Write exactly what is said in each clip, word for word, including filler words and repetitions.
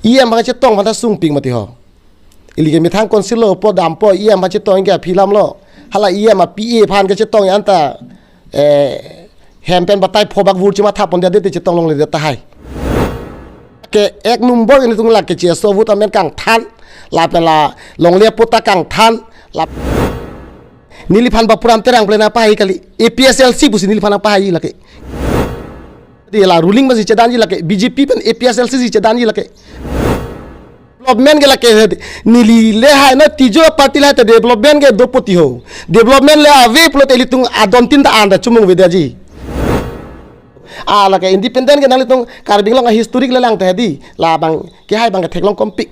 E M aphan kachetong aphan ta sungpik mati ho. Ili ke methang council lo po dampo, E M aphan chetong ke aphi alam lo. Hala E M a P A aphan kachetong anta, eh, hem pen batai phobak vur chima thap pon dia de te chetong longle de tahai. Ke ek number ilitum lake C S O vote amen kangthan, lapen la longle apot ta kangthan, la neliphan Bapuram Terang pen nangpahai kali, A P H L C pusi neliphan nangpahai lake. Di la ruling masi chedanji lake, B J P pen A P H L C si chedanji lake. Development ke lake, neli le hai na tijok party le hai ta development ke do poti ho. Development le ave pulote ilitum adon tin ta anda chumung vedaji. Ah, lake independent ke nanglitum Karbi Anglong a historic le lang ta di. Labang ke hai bang ke theklong kompik.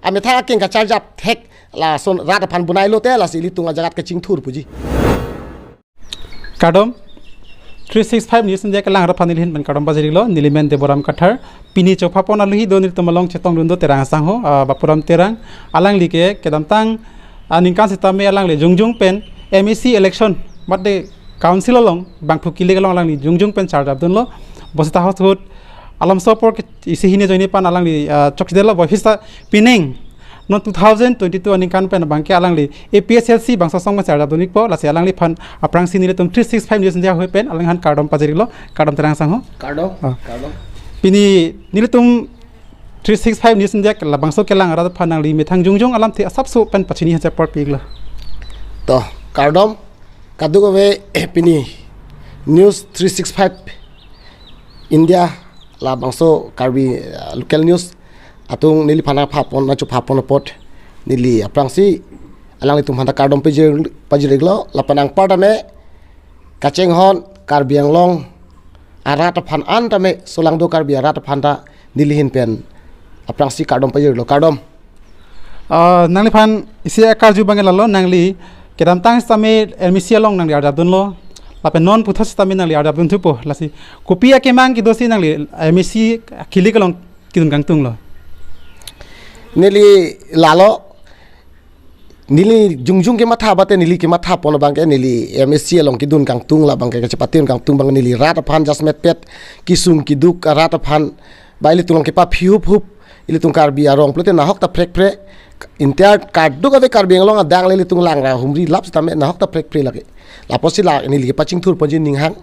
Amethang akeng kacharjap thek lason rat aphan bunai lote lasi ilitum ajagat kachingthur puji. Kardom, three six five News India kelang rat aphan neli ahin pen kardom pajirlo, neli men Deboram Kathar, pini chopha pon aluhi do nelitum along chetongdun do Terang asangho, ah, Bapuram Terang, alangli ke kedamtang, ah, ningkan sitame alangli jongjong pen M A C election, mate council along, bangphu kilik along alangli jongjong pen charjapdunlo, bosita hot hot, alam sopor ke isi hini joini pan alangli, ah, chokchedetlo, boy, pista pining, non two thousand twenty-two aningkan pen abangke alangli A P H L C bangso asong pen charjapdun-ikpo, lasi alangliphan aphrangsi nelitum three six five News India ahoi pen alangliphan kardom pajirlo, kardom Terang asangho. Kardom, ah, kardom. Pini nelitum three six five News India ke labangso kelang rat aphan nangli methang jongjong alamthe asapso pen pachini hajar por piglo. To, kardom, kadokave, eh, pini News three six five India labangso Karbi, ah, local news atum neliphan nangpha pon, nangchopha pon apot neli aphrangsi alanglitum aphan ta kardom pajir, pajirlo, lapen anparta me kachinghon Karbi Anglong arat aphan anta me solangdo Karbi arat aphan ta neli ahin pen aphrangsi kardom pajirlo, kardom. Ah, nangliphan isi akarju abangke lalo, nangli kedamtang sitame M A C along nangli arjapdunlo, lapen non puthot sitame nangli arjapdun thupo, lasi kopi akemang kedosi nangli M A C kilik along kedun kangtunglo? Neli lalo, neli jongjong kematha bate neli kematha pon abangke neli M A C along kedun kangtung labangke kachepatun kangtung abang neli rat aphan jasmet pet kesung keduk arat aphan ba ilitum along kepaphi hup hup, ilitum Karbi arong pulote nahok ta prekpre, entire kadokave Karbi Anglong adang le ilitum langra humri lap sitame nahok ta prekpre lake. Lapusi la neli kepachingthur ponji ninghang.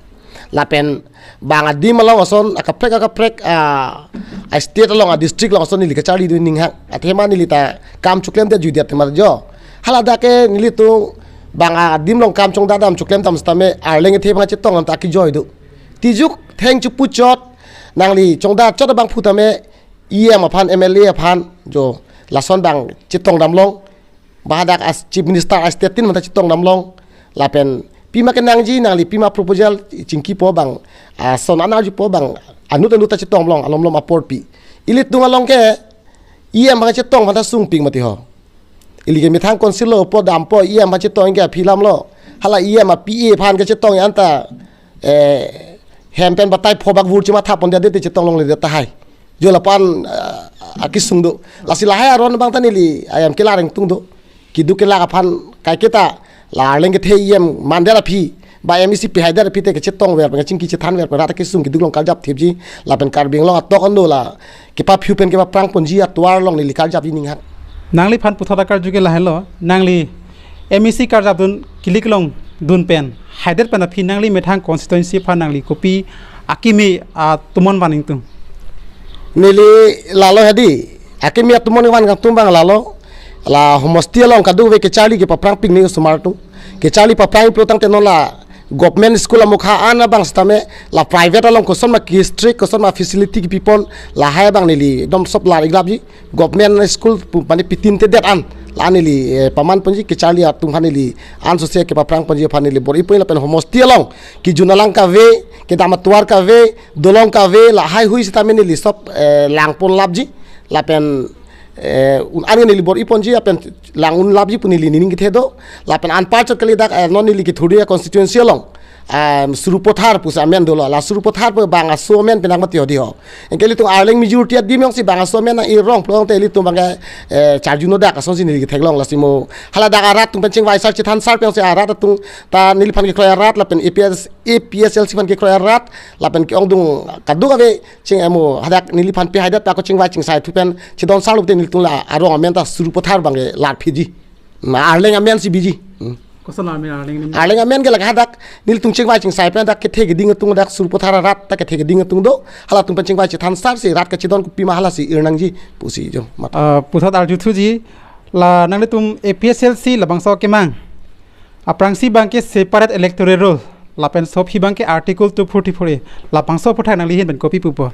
Lapen bang adim along ason akaprek akaprek, ah, a state along a district along ason neli kacharlidun ninghang. Athema neli ta kam choklemdet jui det athema jo. Hala dak ke nelitum bang adim along kam chongdam choklem dam sitame arleng kethe bang chetong anta kejoi do. Tijok theng chepuchot, nangli chongdam chot abangphu tame E M aphan, M L A aphan jo lason bang chetongdamlong. Ba hadak as Chief Minister a state tin manta chetongdamlong. Lapen pima kenangji nangli pima proposal chingkipo bang, ason anarjupo bang, anut anut ta chetongdamlong alomlom apor pi. Ilitum along ke E M aphan chetong aphan ta sungpik mati ho. Ili ke methang council lo po dampo E M aphan chetong ke aphi alam lo. Hala E M a P A aphan kachetong anta, eh, hem pen batai phobak vur chima thap pon dia de te chetong longle de tahai. Jo lapu-an, eh, akesung do. Lasi lahai aron abang ta neli ayam kelar ingtung do. Keduk kelak aphan kaiketa la arleng kethe E M mandet aphi ba M A C pihaidet aphi te kachetongver pen kachingki chethanver pen rat akesung keduk along karjap thipji lapen Karbi Anglong atok ando la kepaphiu pen kepaphrang ponji atovar along neli karjapji ninghang. Nangliphan puthot akarju ke lahelo, nangli M A C karjapdun kilik along dun pen haidet pen aphi nangli methang constituency aphan nangli kopi akimi atumon van ingtung? Neli lalo hedi, akimi atumon van kangtung bang lalo, la homosti along kadokave kecharli kepaphrang pik ni osomar atum. Kecharli paphrang pulo tangte non la government school amokha an abang sitame la private along koson ma ki strict, koson ma facility kepipon, lahai abang neli dom sop lar iglapji. Government school pu mane pitinte det an la neli, eh, paman ponji, kecharli atum aphan neli ansose kepaphrang ponji aphan neli bor-i pon lapen homosti along kejun alang kave, kedam atovar kave, dolong kave, lahai hui sitame neli sop, eh, lang pon lapji. Lapen, eh, un-an neli bor-i ponji lapen lang un lapji pu neli nening kethe do. Lapen anparchot kali dak, eh, non neli kethurdi a constituency along um, Sarupathar pusi amen dolo. La Sarupathar pu bang aso amen penang mati hodi ho. Anke ilitum Arleng majority adim jongsi bang aso amen nang-irong pulo tangte ilitum abangke, eh, charjuno dak asonsi neli ketheklong lasi mo. Hala dak arat atum pen chingvai sar chethan sar pen si arat atum ta neliphan kekroi arat lapen A P S, A P S L C aphan kekroi arat lapen ke-ongdung kadokave ching emo hadak neliphan pehai det ako chingvai chingsai thu pen chedon sar lote nelitum la arong amen ta Sarupathar abangke lar phiji. Na Arleng amen si biji. Hmm. Koson la amen Arleng ni? Arleng amen ke lake hadak nelitum chingvai chingsai pen dak kethe keding atum dak Sarupathar arat ta kethe keding atum do. Halatum pen chingvai chethan sar si rat kachedon kopima hala si ir nangji pusi jo mat. Ah, puthot arjuthuji la nanglitum A P S L C labangso kemang. Aphrangsi abangke separate electoral roll. Lapen sop hi abangke Article two forty-four A. Labangso aphuthak nangli ahin pen kopi pupo?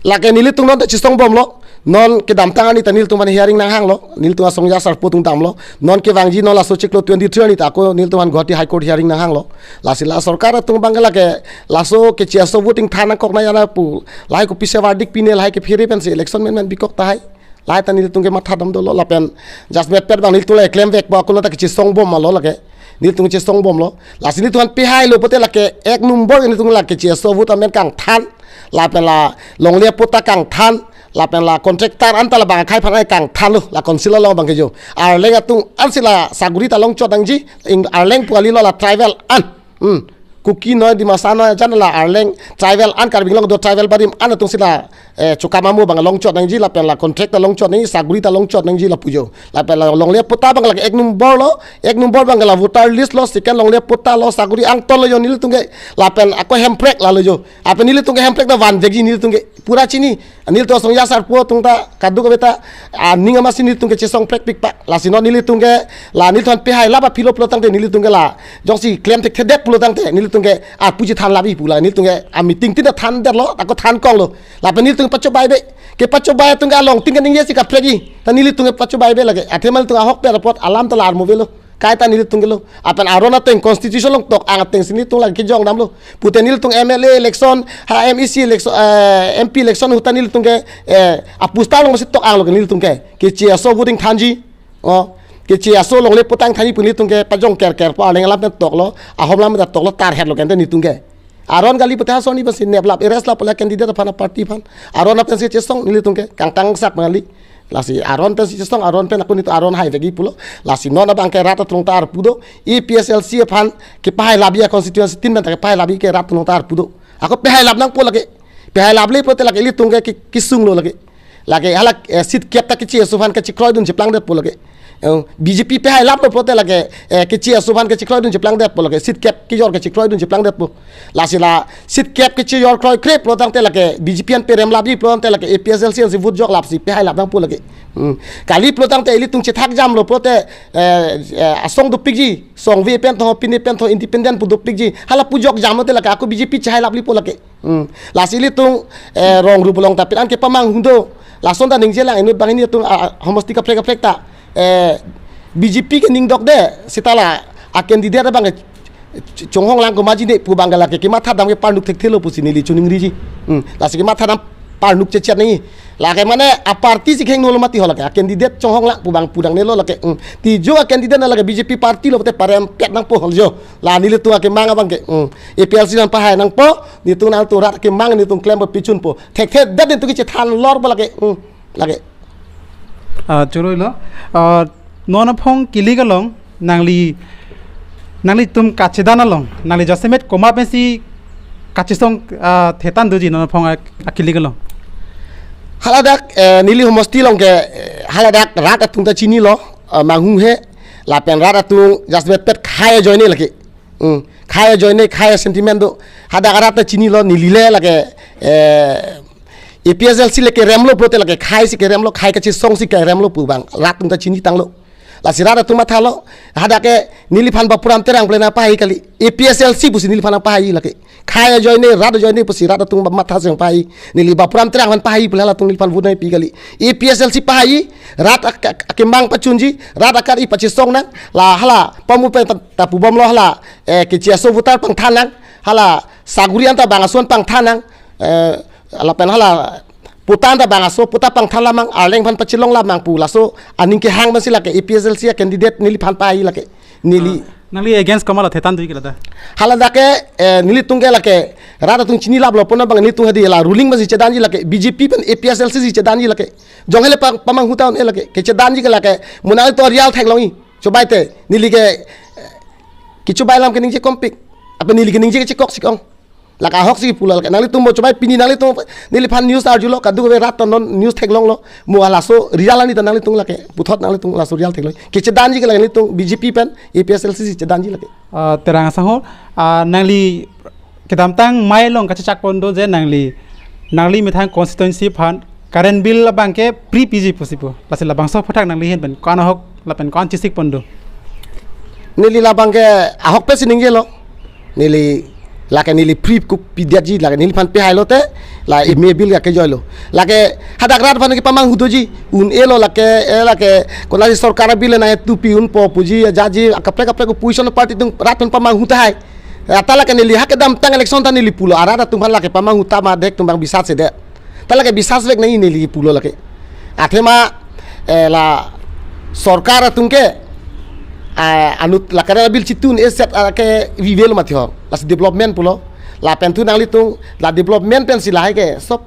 Lake nelitum non ta chesong bomlo. Non kedamtang arni ta nelitum aphan hearing nanghanglo. Nelitum asong asarpo atum damlo. Non kevangji non laso chiklo twenty-three arni ta ako nelitum aphan Guwahati High Court hearing nanghanglo. Lasi la sorkar atum abangke lake laso keche aso voting than nangkok nang jana pu. Lahai kopisi verdict pine lahai kephere pensi election men men bikok tahai. Lahai ta nelitum ke matha dam dolo lapen just bet pet abang nelitum la klem vekpo ako non ta kechesong bom malo lake. Nelitum chesong bomlo. Lasi nelitum aphan pehailo pote lake ek number nelitum lake keche aso vote amen kangthan. Lapen la longle patta kangthan. Lapen la contractor anta labang akhei aphan ai kangthanlo la council along abangke jo. Arleng atum ansi la saguri ta longchot nangji. Ing Arleng pu kalilo la tribal an. Hmm. Kuki noi, Dimasa noi, jan la Arleng tribal an, Karbi Anglong do tribal barim an atumsi la, eh, chukam amo abang longchot nangji lapen la contract ta longchot nangji, saguri ta longchot nangji lapu jo. Lapen la longle patta abang lake ek number lo, ek number abang la voter list lo, second longle patta lo, saguri angton lo jo nelitum ke, lapen ako hemprek lalo jo. Lapen nelitum ke hemprek ta van vekji nelitum ke pura chini. Nelitum asong asarpo atum ta kadokave ta, ah, ning amatsi nelitum ke chesong prekpik pak. Lasi non nelitum ke la nelitum aphan pehailap aphi lo pulo tangte nelitum ke la jongsi klem thekthedet pulo tangte nelitum ke, ah, puji than labi pu la nelitum ke, ah, meeting tin ta thandetlo, ako than konglo. Lapen nelitum pachobei be. Kepachobei atum ke along tin ke ningjesi kaprek-i. Ta nelitum ke pachobei be lake. Athema nelitum ahokpet apot alam ta la armo avelo. Kaita nelitum kelo. Lapen aron ateng constitution along tok-ang atengsi nelitum lake kejong damlo. Pute nelitum M L A election, ha M E C election, eh, M P election ahut ta nelitum ke, eh, aposter along masi tok-anglo ke nelitum ke. Keche aso voting thanji. Oh, keche aso longle patta thanji pu nelitum ke pajong kerkerpo, Arleng alam pen toklo, ahom alam pen toklo, tarhetlo ke ante nelitum ke. Aron kali pute ha sonni pensi neplap, arrest lap la candidate aphan, party aphan. Aron pensi chesong nelitum ke kangtang sak kali. Lasi aron pensi chesong, aron pen ako nelitum aron hai vekji pulo. Lasi non abangke rat atum ta arpu do. A P S L C aphan kepahailapji a constituency tin pen ta kepahailapji ke rat atum ta arpu do. Ako pehailap nangpo lake. Pehailap le pote lake ilitum ke ki-, kesunglo lake. Lake hala, eh, seat kep ta keche aso aphan kechekroidun cheplangdetpo lake. Eh, B J P pehailaplo pote lake, eh, keche aso aphan kechekroidun cheplangdetpo lake. Seat kep kejor kechekroidun cheplangdetpo. Lasi la seat kep kechejor kroikre pulo tangte lake B J P an peremlapji pulo tangte lake A P S L C ansi vote joklapsi pehailap nangpo lake. Hmm. Kali pulo tangte ilitum chethak jamlo pote, eh, eh, asong dopikji, songve pen tho, pine pen tho, independent pu dopikji. Hala pu jok jamlo te lake ako B J P chehailaplepo lake. Hmm. Lasi ilitum, eh, rong rup along ta pin an kepamang hung do. Lason ta ningjelang inut banghini atum, ah, ah, homosti kaprek kaprek ta. Eh, B J P ke ning dokde, seta la a candidate abangke ch-, chonghonglang komatji ne pu abangke lake kematha dam ke parnuk thekthelo pusi neli choningriji. Hmm. Lasi kematha dam parnuk chechet nangji. Lake mane a party si khengno lo mati ho lake. A candidate chonghonglang pu abang pu dangnelo lake. Hmm. Ti jo a candidate na lake B J P party lo pote parempet nangpo ho jo. La nelitum akemang abangke. Hmm. A P S L C nangpahai nangpo, nelitum nangtum rat akemang nelitum klempo pichunpo. Thekthe det nelitum kechethan lorpo lake. Hmm. Lake. Ah, choroi lo. Ah, non aphong kilik along, nangli, nanglitum kachedan along, nangli jasemet komat pensi kachesong, ah, thetan doji non aphong a, akilik along. Haladak, eh, neli homosti along ke, eh, haladak rat atum ta chinilo, eh, manghung he, lapen rat atum jasemet pet khei ajoine lake. Hmm. Khei ajoine, khei sentiment do. Hadak rat ta chinilo neli le lake, eh, A P S L C le keremlo pulote lake khei si keremlo, khei kachesong si keremlo pu abang rat atum ta chinitanglo. Lasi rat atum mathalo, hadak ke neliphan Bapuram Terang pu le nangpahai kali. A P S L C pusi neliphan nangpahai lake. Khei ajoine, rat ajoine pusi rat atum matha si nangpahai. Neli Bapuram Terang aphan pahai pu le halatum neliphan vote nangpi kali. A P S L C pahai, rat ak-, ak-, akemang pachunji, rat akari pachesong nang, la hala pamu pen ta, ta pubomlo hala, eh, keche aso voter pangthan nang, hala saguri anta bang ason pangthan nang, eh, lapen hala patta anta bang aso patta pangthan lamang, Arleng aphan pachelong lamang pu laso aning kehang pensi lake A P S L C a candidate neliphan pahai lake. Neli. Ah, Nangli against komatlo thetan dui ke lata? Hala dak ke, eh, nelitum ke lake rat atum chinilaplo pon abang nelitum hadi la ruling masi chedanji lake, B J P pen A P H L C si chedanji lake. Jong hele pa-, pamanghu ta un-e lake, kechedanji ke lake, mo nangtum real theklongji. Chobai te, neli ke, eh, kechobai alam keningje kompik. Apa neli keningje kechekok si ong. Lake ahok si pulo lake. Nanglitum mo chobai pini nanglitum neliphan news arjulo, kadokave rat ta non news theklonglo. Mo halaso real ani ta nanglitum lake. Puthot nanglitum laso real theklong. Kechedanji ke lake nelitum B J P pen, A P H L C si chedanji lake. Ah, Terang asangho, ah, nangli kedamtang mai along kachechak pon do je nangli, nangli methang constituency aphan current bill abang ke free piji pusi pu. Lasi labangso aphuthak nangli ahin pen ko-an ahok lapen ko-an chesik pon do? Neli labang ke ahok pensi ningjelo. Neli lake neli free ko pidetji, lake neliphan pehai lote la imi bill ke kejoilo. Lake hadak rat aphan kepamanghu doji, un-elo lake, eh, lake konasi sorkar bill nangtupi unpo puji, jaji akaprek kaprek opposition party atum rat aphan pamanghu tahai. Ata lake neli ha kedamtang election ta neli pulo, arat atum aphan lake pamanghu ta ma dek atum abang bisas se de. Ta lake bisas vek nangji neli pulo lake. Athema, eh, la sorkar atum ke, ah, anut la current bill chitu un-e set, ah, ke vive lo mati ho. Lasi development pulo. Lapen thu nanglitum la development pensi lahai ke sob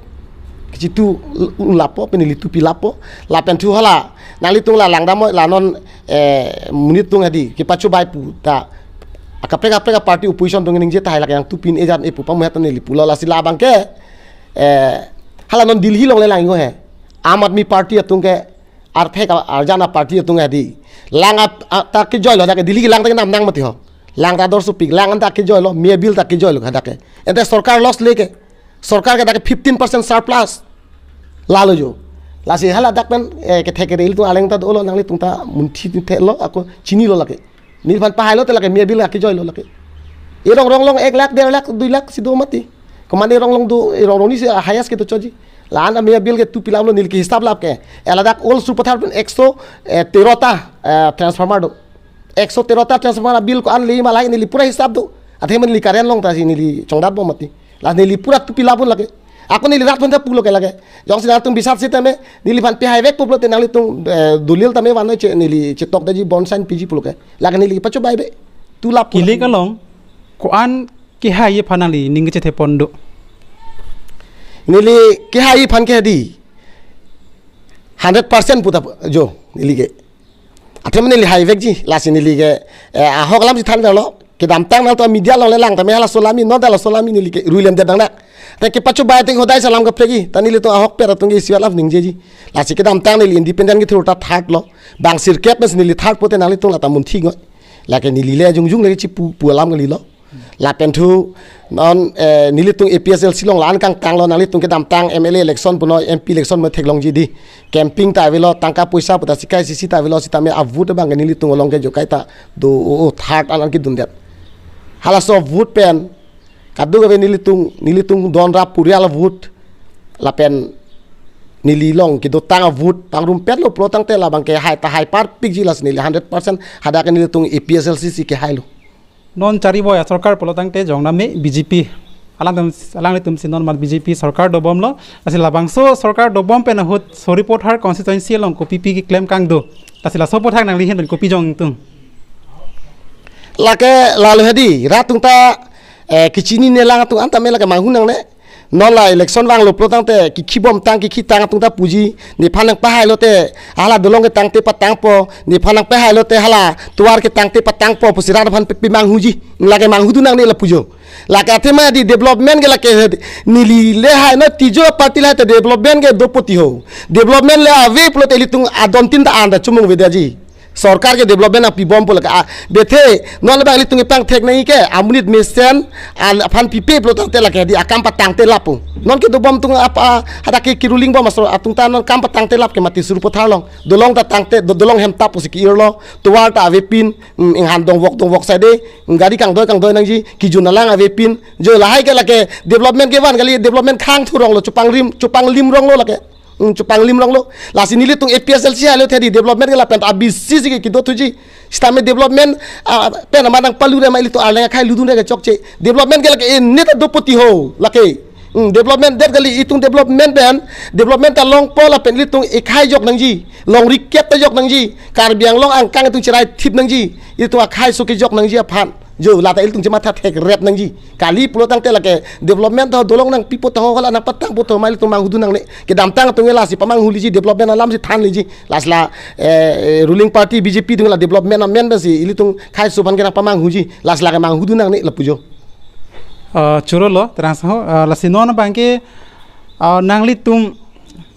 chitu un-e lapo, pen neli tupi lapo. Lapen thu hala nanglitum la langdam la non, eh, monit atum hadi kepachobai pu ta akaprek kaprek party opposition atum ningje tahai lake nangtupi un-e jat un-e pu pamu hatan neli pulo. Lasi labang ke, eh, hala non Delhi along le lang-iknon he. Aam Aadmi Party atum ke arthek arjan a-party atum hadi. Lang ap-, a-, ta kejoilo dak ke Delhi kelang ta kenamnang mati ho. Lang ta dor supik, lang an ta kejoilo, mayor bill ta kejoilo hadak ke. Ente sorkar loss le ke. Sorkar ke dak ke fifteen percent surplus. Lalo jo. Lasi hala dak pen, eh, kethek kere ilitum aleng ta dolo nanglitum ta munthi thelo ako chinilo lake. Neliphan pahai lote lake mayor bill akejoilo lake. Erong rong along ek lakh, der lakh, dui lakh si do mati. Komane erong along do, erong rong ni si highest kedo choji. La-an mayor bill ke tupi lamlo neli ke hisap lap ke. Ela dak Old Sarupathar pen ekso, eh, tero ta, eh, transformer do. Ekso tero ta transformer bill ko-an le ma lahai neli pura hisap do. Athema neli current along ta si neli chongdat bom mati. La neli pura tupi lapun lake. Ako neli rat aphan ta pulo ke lake. Jongsi nangtum bisas setame, neliphan pehai vekpo pulote nanglitum, eh, dolil tame vanoi che neli chetok daji bond sign piji pulo ke. Lake neli pachobai be. Tu lap pulo. Kilik along, ko-an kehai aphan nangli ning kechethe pon do? Neli kehai aphan ke hadi hundred percent puta jo neli ke. Athema neli hai vekji, lasi neli ke, eh, ahok alam si than lo. Kedamtang nangtum media along le lang tame halaso alam-i, non ta laso alam-i neli ke ruilem det dangdak. Te kepachobai ateng hodai si alam kaprek-i, ta nelitum ahokpet atum ke isi alam ningjeji. Lasi kedamtang neli independent kethur ta third lo. Bang sirkep mes neli third pote nanglitum lata munthi ngoi. Lake neli le jongjong le chipu pu alam kalilo. Lapen thu non, eh, nelitum A P H L C along la-an kangtanglo, nanglitum kedamtang M L A election puno M P election me theklongji di. Camping ta avelo, tangka poisa puta sikai sisi ta avelo, sitame avote abang ke nelitum along ke jokai ta do o, o, third an an kedundet. Halaso avote pen kadokave nelitum, nelitum don ra purial avote lapen neli along kedotang avote pangrumpetlo pulo tangte labang ke hai ta hai parpikji, lasi neli hundred percent hadak ke nelitum A P H L C si kehailo. Non chari boi asorkar pulo tangte jong name B J P. Alangtum, alanglitum si non mat B J P sorkar dobomlo. Lasi labangso sorkar dobom pen ahut Sarupathar constituency along kopi pi keklem kangdo? Lasi laso aphuthak nangli ahin pen kopi jong tung? Lake lalo hadi, rat atum ta, eh, kechinine lang atum an tame lake manghu nangne. Non la election vanglo pulo tangte kikhi bomtang kikhi tang atum ta puji, nephan nangpahai lote hala dolong ketangte patangpo, nephan nangpahai lote hala tovar ketangte patangpo pusi rat aphan pe, pemanghuji. Lake manghu tu nangne la pujo. Lake athema di development ke lake neli le hai no tijo party le hai te development ke dopo ti ho. Development le ave pulote ilitum adon tin ta an ta chomong vedaji. Sorkar ke development nangpibompo lake, ah, bethe non labang ilitum kepangthek nangji ke amonit mesen aphan pipe pulo tangte lake di akam patangte lapo. Non kedobom atum apa hadak ke kiruling bom asor atum ta non kam patangte lap ke mati Sarupathar along. Dolong ta tangte, do-, dolong hem tap pusi ke-irlo, tovar ta avepin, mm, inghan dongvok dongvok side, mm, gari kangdoi kangdoi nangji, kejun alang avepin, jo lahai ke lake development kevan kali, development khang thuronglo, chupanglim, chupanglim ronglo lake. Hmm, chupanglim ronglo. Lasi nelitum A P H L C hailo thedi development ke lapen ta B C C ke kedo thuji. Sitame development, ah, pen ama nangpalu re ma ilitum arleng akhai ludun re ke chokche. Development ke lake e neta dopo ti ho, lake. Hmm, development det kali, itum development pen, development ta longpo lapen ilitum ekhai jok nangji, longri kep ta jok nangji, Karbi Anglong angkang itum cherai thip nangji, itum akhai so kejok nangji aphan. Jo, lata ilitum chematha thekrep nangji. Kali pulo tangte lake development ta dolong nangpipo ta ho hala nangpatangpo ta ho ma ilitum manghudu nangne. Kedamtang atum lasi pamanghuliji, development alam si thanliji. Lasi la, eh, eh, ruling party B J P atum la development amen pensi ilitum khaiso aphan ke nangpamanghuji. Lasi lake manghudu nangne lapu jo. Ah, choro lo, terang saho, ah, lasi non abangke, ah, nanglitum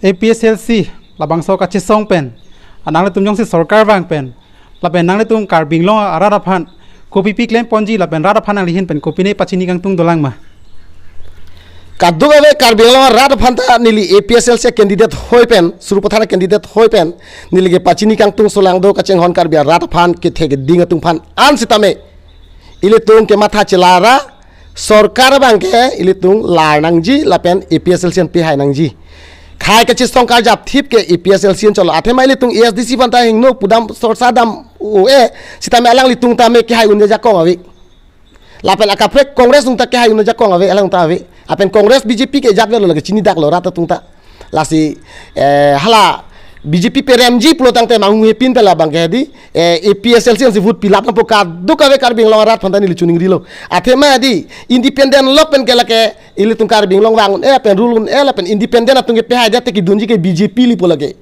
A P H L C labangso kachesong pen, ah, nanglitum jongsi sorkar vang pen, lapen nanglitum Karbi Anglong arat aphan kopipi klemponji lapen rat aphan nangli ahin pen kopine pachini kangtung dolang ma? Kadokave Karbi Anglong arat aphan ta neli A P H L C candidate hoi pen, Sarupathar candidate hoi pen, neli ke pachini kangtung solang do kachinghon Karbi arat aphan kethe keding atum aphan an sitame. Ilitum kematha chelara, sorkar abangke ilitum lar nangji lapen A P H L C an pehai nangji. Khei kachesong karjap thip ke A P H L C an cholo. Athema ilitum A S D C aphan ta hingno pudam sorsa dam o e, sitame alanglitum tame kehai un-e ajakong ave. Lapen akaprek Congress atum ta kehai un-e ajakong ave, alang ta ave. Lapen Congress B J P ke jat velo lake chinidak lo rat atum ta. Lasi, eh, hala B J P peremji pulo tangte manghuhepin pen labangke hedi, eh, A P H L C ansi vote pilap nangpo, kadokave Karbi Anglong arat aphan ta neli choningrilo. Athema hedi, independent lo pen ke lake, ilitum Karbi Anglong vang un-e, pen rule un-e, lapen independent atum ke pehai det te kedunji ke B J P lipo lake.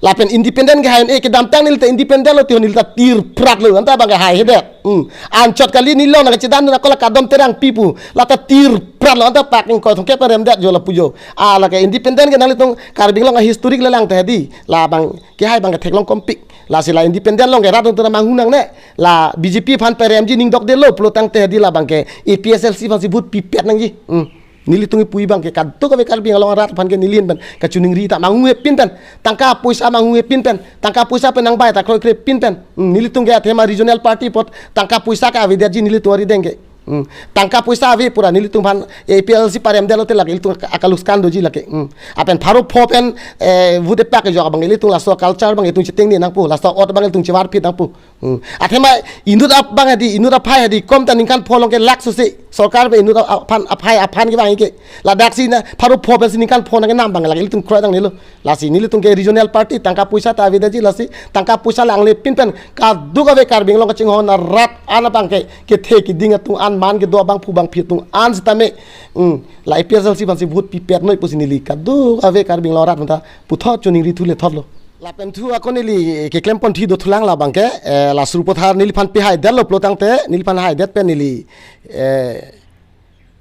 Lapen independent kehai un-e, kedamtang neli ta independent lo tiho neli ta tirprat lo, anta abangke haihedet. Hmm. Anchot kali neli long nangchedan na kola kadom terang pipu. Lata tirprat lo anta pak ingkoi thongkep peremdet jo lapu jo. Ah, lake independent ke nanglitum Karbi Anglong a-history le lang ta hedi. Labang kehai abangke theklong kompik. Lasi la independent along ke rat atum ta manghu nangne. La B J P aphan peremji ning dokde lo pulo tangte hedi labangke A P H L C aphansi vote pipet nangji. Hmm. Nelitum kipu abangke kadokave Karbi Anglong arat aphan ke neli ahin pen kachiningri ta manghuhepin pen, tangka poisa manghuhepin pen, tangka poisa pen nangbai ta kroikrepin pen. Hmm, nelitum ke athema regional party apot tangka poisa ke avedetji nelitum arideng ke. Hmm, tangka poisa ave pura nelitum aphan A P H L C paremdet lote lake ilitum aka-, akaluskan doji lake. Hmm. Lapen pharo pho pen, eh, vote pak jok abang ilitum laso culture abang itum chetengne nangpo, laso ot abang itum chevarphit nangpo. Hmm. Athema inut abang hedi, inut aphai hedi, kom ta ningkan pho along ke lakh sose, sorkar pen inut ap-, aphan, aphai aphan kevang ke. Ladaksi na, pharo pho pensi ningkan pho nangkenam abang lake ilitum kroi nangnelo. Lasi nelitum ke regional party, tangka poisa ta avedetji lasi, tangka poisa langlepin pen, kadokave Karbi Anglong kachinghon arat an abangke, kethe keding atum an man kedo abangphu bangphi atum an sitame, hmm, la A P H L C aphansi vote pipet noi pusi neli, kadokave Karbi Anglong arat aphanta, puthot choningri thu lethot lo. Lapen thu ako neli keklemponthi dothulang labangke, eh, la Sarupathar neliphan pehaidet lo pulo tangte, neliphan haidet pen neli, eh,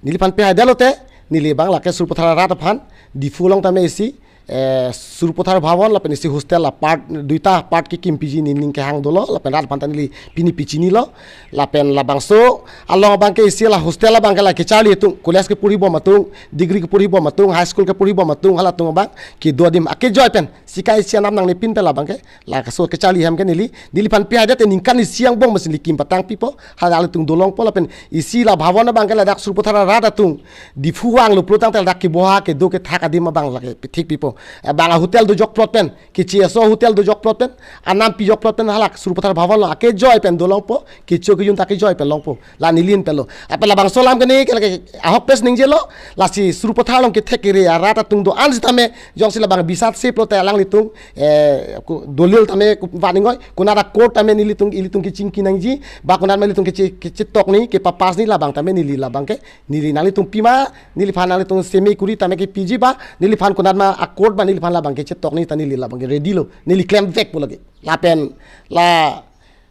neliphan pehaidet lote, neli abang lake Sarupathar arat aphan, Diphu along tame isi, eh, Sarupathar Bhavan lapen isi hostel apart, duita apart kekim piji nening kehang dolo, lapen rat aphan ta neli pini pichinilo, lapen labangso along abangke isi la hostel abangke la kecharli atum, college kepuribom atum, degree kepuribom atum, high school kepuribom atum, halatum abang kedo adim akejoi pen, sika isi anam nangnepin pen labangke, la kaso kecharli hem ke neli, neliphan pehaidet te ningkan isi angbong masi neli kim patang pipo, hala ilitum dolongpo lapen isi la Bhavan abangke ladak Sarupathar arat atum, Diphu vanglo pulo tangte ladak keboha kedo kethak adim abang lake pithik pipo. Abang a-hotel dojok plot pen, kechi aso hotel dojok plot pen, anam pijok plot pen halak Sarupathar Bhavan along akejoi pen dolongpo, kecho kejun ta akejoi pen longpo. La neli ahin pen lo. Lapen labangso alam ke ne ke lake ahok pes ningjelo, lasi Sarupathar along kethek kere arat atum do-an sitame, jongsi labang bisat se pulote alanglitum, eh, ku-, dolil tame ku-, vaningoi, konat a-court tame nelitum, ilitum kechingki nangji, ba konat ma ilitum keche-, kechetokni, kepapasni labang tame neli labangke, neli nanglitum pima, neliphan nanglitum semi kuri tame kepiji ba, neliphan konat ma a-court ba neliphan labangke chetokni ta neli labangke ready lo, neli klemvekpo lake. Lapen, la,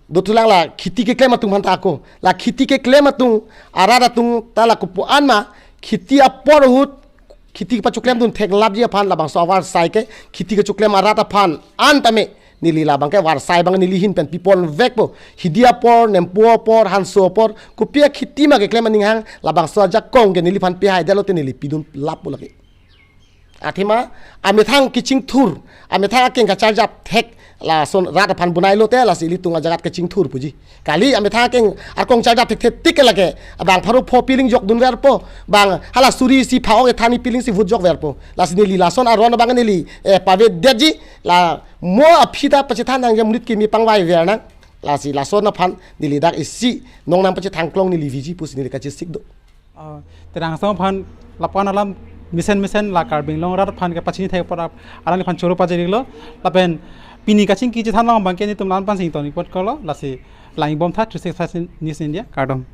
dothulang la kheti keklem atum aphanta ako. La kheti keklem atum, arat atum ta la kopu-an ma, kheti apor ahut, kheti kepachoklemdun theklapji aphan labangso avarsai ke, kheti kechoklem arat aphan an tame, neli labangke avarsai abang neli ahin pen piponvekpo. Hidi apor, Nempo apor, Hanso apor, kopi akheti ma keklem aning hang, labangso ajakong ke neliphan pehaidet lote neli pidun lappo lake. Athema, amethang kechingthur, amethang akeng kacharjap thek, lason rat aphan bonai lote, lasi ilitum ajagat kechingthur puji. Kali amethang akeng arkong charjap thek thek tik lake, abang pharo pho piling jokdunverpo, bang hala suri isi phao ke thani piling si vote jokverpo. Lasi neli lason aron abang neli, eh, pavedetji, la mo aphi ta pachethan nang jam rit kimi pangvaiver nang, lasi lason aphan neli dak isi, nongnam pachethang klong neli viji pusi neli kachesik do. Ah, terang asong aphan lapu-an alam mesen mesen la Karbi Anglong arat aphan kepachini thek apot alangli aphan choro pajirlo. Lapen pini kachingki chethan long abangke nelitum la-an aphan si ington ikpot kolo, lasi lang-ik bom tha three six five News India, kardom.